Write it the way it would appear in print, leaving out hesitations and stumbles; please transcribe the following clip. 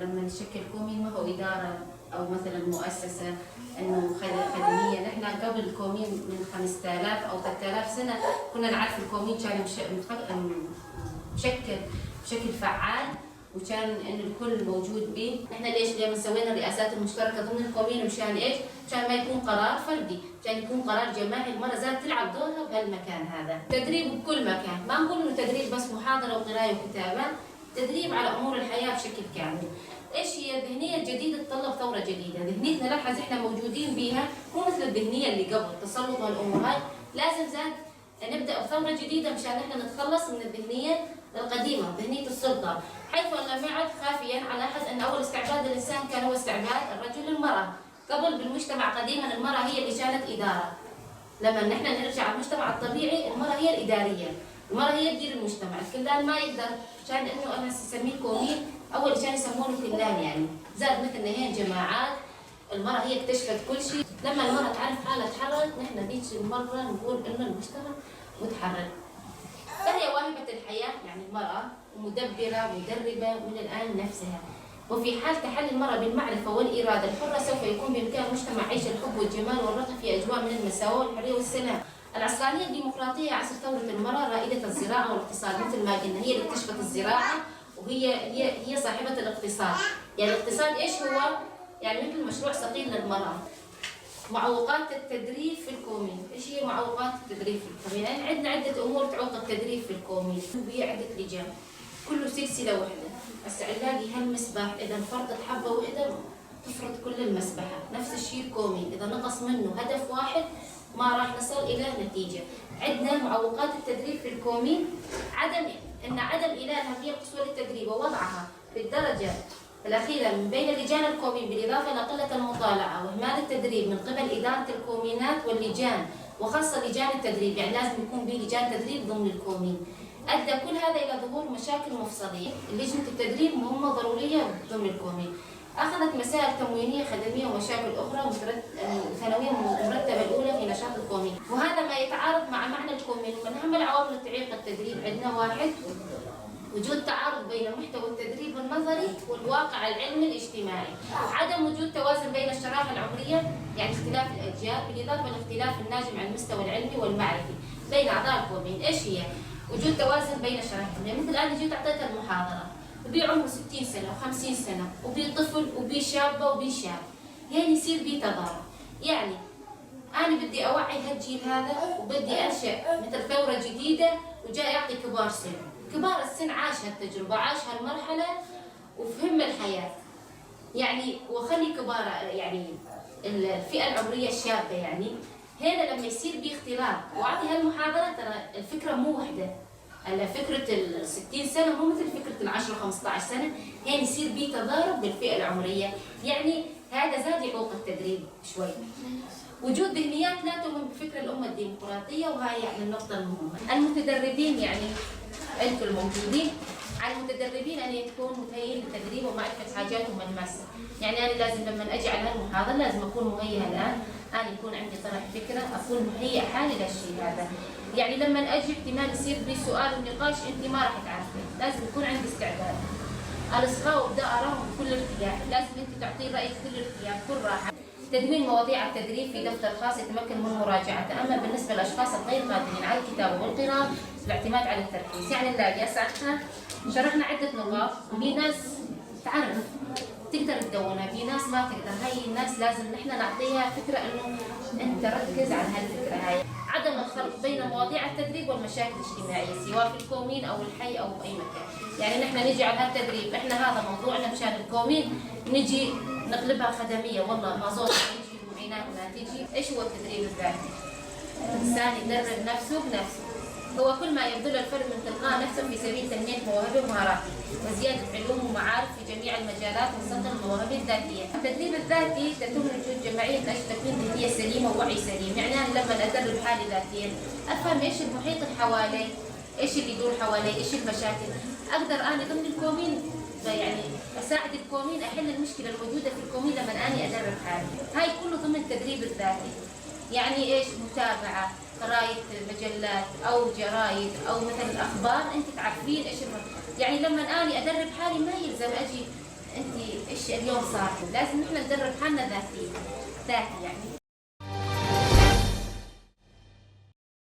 لما نشكل commune ما هو إدارة أو مثلا مؤسسة إنه خدمية. نحن قبل ال commune من 5000 أو 3000 سنة كنا نعرف ال commune كان مشكل بشكل فعال، وكان انه الكل موجود به. احنا ليش لما سوينا الرئاسات المشتركة ضمن ال commune؟ مشان ايش؟ مشان ما يكون قرار فردي، مشان يكون قرار جماعي. المرأة زاد تلعب دورها بهالمكان هذا. تدريب بكل مكان، ما نقول انه تدريب بس محاضرة وقرايه وكتابه، تدريب على امور الحياة بشكل كامل. ايش هي الذهنية الجديدة؟ تطلب ثورة جديدة. ذهنيتنا لاحظ احنا موجودين بيها مو مثل الذهنية اللي قبل، تسلط والامور هاي. لازم زاد نبدا بثورة جديدة مشان احنا نتخلص من الذهنية القديمه، ذهنية السلطه، حيث ان لم يعد خافيا على احد ان اول استعباد للانسان كان هو استعباد الرجل للمراة. قبل بالمجتمع قديما المراة هي اللي كانت اداره. لما نحن نرجع المجتمع الطبيعي، المراة هي الاداريه، المراة هي تدير المجتمع. الكلان ما يقدر، كان انه انا اسميه commune، اول كان يسمونه كلان، يعني زاد مثلنا هين جماعات. المرأة هي اكتشفت كل شيء. لما المرأة تعرف حالها تحررت، نحن ذيك المرة نقول إنه المجتمع متحرر. فهي واهبة الحياة، يعني المرأة مدبرة مدربة من الآن نفسها. وفي حال تحلي المرأة بالمعرفة والإرادة الحرة سوف يكون بإمكان المجتمع عيش الحب والجمال والرغد في أجواء من المساواة والحرية والسلام. العصرانية الديمقراطية عصر ثورة المرأة، رائدة الزراعة والاقتصاد. مثل ما قلنا، هي اللي اكتشفت الزراعة وهي هي هي صاحبة الاقتصاد. يعني الاقتصاد ايش هو؟ يعني مثل مشروع ثقيل للمرأة. معوقات التدريب في ال commune، ايش هي معوقات التدريب في ال commune؟ يعني عندنا عدة امور تعوق التدريب في ال commune. هي عدة لجان كله سلسلة واحدة. هسه نلاقي هالمسبح اذا انفرطت حبة واحدة تفرط كل المسبحة. نفس الشيء ال commune، اذا نقص منه هدف واحد ما راح نصل الى نتيجة. عندنا معوقات التدريب في ال commune عدم إيلاء الأهمية القصوى للتدريب ووضعها في الدرجة الأخيرة من بين لجان ال commune، بالإضافة إلى قلة المطالعة وإهمال التدريب من قبل إدارة الكومينات واللجان، وخاصة لجان التدريب. يعني لازم يكون به لجان تدريب ضمن ال commune. أدى كل هذا إلى ظهور مشاكل مفصلية. لجنة التدريب مهمة ضرورية ضمن ال commune. أخذت مسائل تموينية خدمية ومشاكل أخرى ثانوية المرتبة الأولى في نشاط ال commune، وهذا ما يتعارض مع معنى ال commune. من أهم العوامل التي تعيق التدريب عندنا: واحد، وجود تعارض بين محتوى التدريب النظري والواقع العلمي الاجتماعي، عدم وجود توازن بين الشرائح العمرية، يعني اختلاف الأجيال، بالإضافة لاختلاف الناجم عن المستوى العلمي والمعرفي بين أعضاء ال commune. إيش هي؟ وجود توازن بين الشرائح العمرية، مثل أنا جيت أعطيت المحاضرة وبي عمره 60 سنة و50 سنة وبي طفل وبي شابة وبي شاب، يعني يصير بي تضارب. يعني أنا بدي أوعي هالجيل هذا وبدي أنشأ مثل ثورة جديدة، وجاي أعطي كبار سن. كبار السن عاش هالتجربة، عاش هالمرحلة وفهم الحياة، يعني وخلي كبار، يعني الفئة العمرية الشابة. يعني هنا لما يصير بي اختلاط وأعطي هالمحاضرة، ترى الفكرة مو وحدة. هلا فكرة ال 60 سنة مو مثل فكرة ال 10 15 سنة. هنا يصير بي تضارب بالفئة العمرية، يعني هذا زاد يعوق التدريب شوي. وجود ذهنيات لا تؤمن بفكر الأمة الديمقراطية، وهاي يعني النقطة المهمة. المتدربين، يعني أنتم الموجودين، على المتدربين أن يكونوا متهيئين للتدريب ومعرفة حاجاتهم الماسة. يعني أنا لازم لما أجي على هالمحاضرة لازم أكون مهيئة الآن، أنا يكون عندي طرح فكرة، أكون مهيئة حالي للشيء هذا. يعني لما أجي احتمال يصير بي سؤال ونقاش أنت ما راح تعرفين، لازم يكون عندي استعداد. الإصغاء وابداء آرائهم بكل ارتياح، لازم أنت تعطيه رأيك بكل ارتياح، بكل راحة. تدوين مواضيع التدريب في دفتر خاص يتمكن من مراجعته. أما بالنسبة للأشخاص الغير قادرين على الكتابة والقراءة، الاعتماد على التركيز. يعني نلاقي هسه احنا شرحنا عدة نقاط، في ناس تعرف تقدر تدونها، في ناس ما تقدر. هاي الناس لازم نحن نعطيها فكرة انه انت ركز على هالفكرة هاي. عدم الخلط بين مواضيع التدريب والمشاكل الاجتماعية سواء في ال commune او الحي او اي مكان. يعني نحن نجي على هالتدريب، احنا هذا موضوعنا مشان ال commune، نجي نقلبها خدمية، والله مازوت ما تجي، المعينات ما تجي. ايش هو التدريب الذاتي؟ الانسان يدرب نفسه بنفسه. هو كل ما يبذله الفرد من تلقاء نفسه في سبيل تنمية مواهبه ومهاراته وزيادة علومه ومعارف في جميع المجالات وصقل المواهب الذاتية. التدريب الذاتي تتم وجود جماعية من أجل تكوين ذهنية سليمة ووعي سليم. يعني أنا لما أدرب حالي ذاتيا أفهم إيش المحيط اللي حوالي، إيش اللي يدور حوالي، إيش المشاكل، أقدر أنا ضمن ال commune يعني أساعد ال commune، أحل المشكلة الموجودة في ال commune لما أني أدرب حالي. هاي كله ضمن التدريب الذاتي. يعني ايش؟ متابعة، قراية مجلات او جرايد او مثلا اخبار، انت تعرفين ايش يعني لما اني ادرب حالي ما يلزم اجي انت إشي اليوم صار، لازم نحن ندرب حالنا ذاتيا، ذاتي يعني.